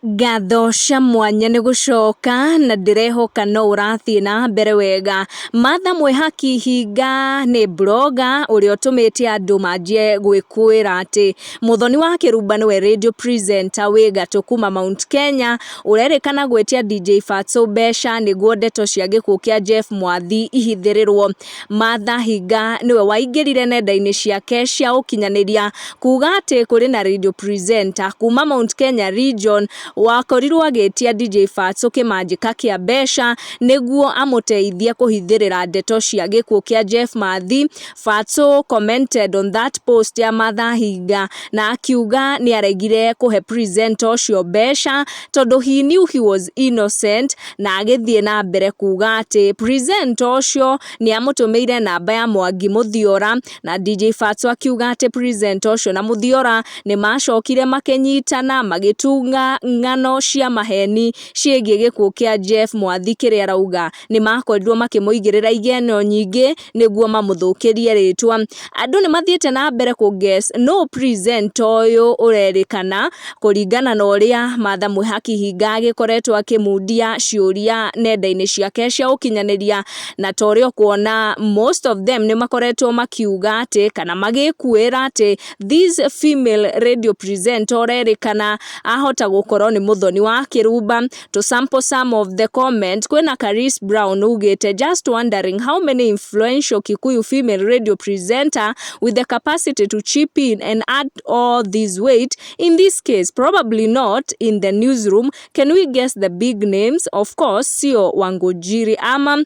Ngatho cia mwanya nĩ gũcoka na ndĩrehoka no ũrathiĩ na mbere wega. Martha Mwĩhaki Hinga nĩ blogger ũrĩa ũtũmĩte andũ manjie gwĩkũĩra atĩ Mũthoni wa Kĩrumba nĩwe radio presenter wĩ gatũ kuma Mount Kenya ũrerĩkana gwĩtia DJ Fatxo mbeca nĩguo ndeto cia gĩkuũ kĩa Jeff Mwathi ihithĩrĩrwo. Martha Hinga nĩwe waingĩrire nenda-inĩ ciake cia ũkinyanĩria kuga atĩ kũrĩ na radio presenter kuma Mount Kenya region wakorirwo agĩtia DJ Fatxo kĩmanjĩka kĩa mbeca nĩguo amũteithie kũhithĩrĩra ndeto cia gĩkuũ kĩa Jeff Mathi. Fatxo commented on that post ya Martha Hinga na akiuga nĩ aregire kũhe presenter ũcio mbeca tondũ he knew he was innocent, na agĩthiĩ na mbere kuga atĩ presenter ũcio nĩ amũtũmĩire namba ya Mwangi Mũthiora, na DJ Fatxo akiuga atĩ presenter ũcio na Mũthiora nĩ macokire makĩnyitana magĩtunga ng'ano cia maheni ciĩgiĩ gĩkuũ kĩa Jeff Mwathi, kĩrĩa arauga nĩ makorirwo makĩmũigĩrĩra igeno nyingĩ nĩguo mamũthũkĩrie rĩtwa. Andũ nĩ mathiĩte na mbere kũ guess no presenter ũyũ ũrerĩkana kũringana na ũrĩa Martha Mwĩhaki Hinga agĩkoretwo akĩmundia ciũria nenda-inĩ ciake cia ũkinyanĩria, na ta ũrĩa ũkuona, most of them nĩ makoretwo makiuga atĩ kana magĩkuĩra atĩ this female radio presenter ũrerĩkana ahota gũkorwo nĩ Mũthoni wa Kĩrumba. To sample some of the comment, kwĩna Caris Brown ugĩte, "Just wondering how many influential Kikuyu female radio presenter with the capacity to chip in and add all this weight in this case. Probably not in the newsroom. Can we guess the big names? Of course sio Wangũnjiri." Ama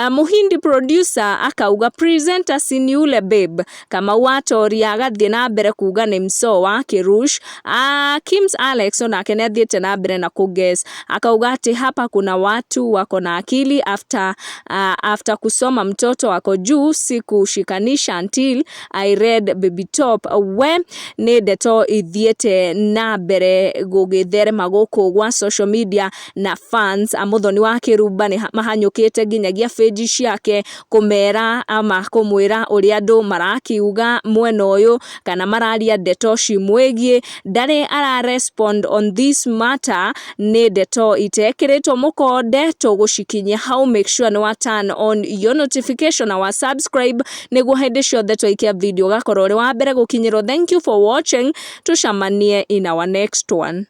Muhindi producer akauga, "Presenter si ni ule babe." Kamau Atoria agathiĩ na mbere kuga nĩ Msoo wa Kirush. Kims Alex onake nĩ athiĩte na mbere na kũguess, akauga atĩ hapa kuna watu wako na akili. After kusoma mtoto wako juu, sikushikanisha until I read baby top. We nĩ ndeto ithiĩte na mbere gũgĩtherema gũkũ gwa social media, na fans a Mũthoni wa Kĩrumba nĩ mahanyũkĩte nginyagia page ciake kũmera ama kũmwĩra ũrĩa andũ marakiuga mwena ũyũ kana mararia ndeto cimwĩgiĩ. Ndarĩ ara respond on this matter. Nĩ ndeto itekĩrĩtwo mũkonde, tũgũcikinyia hau. Make sure nĩ wa turn on your notification na wa subscribe nĩguo hĩndĩ ciothe twaikia video ũgakorwo ũrĩ wa mbere gũkinyĩrwo. Thank you for watching, tucamanie in our next one.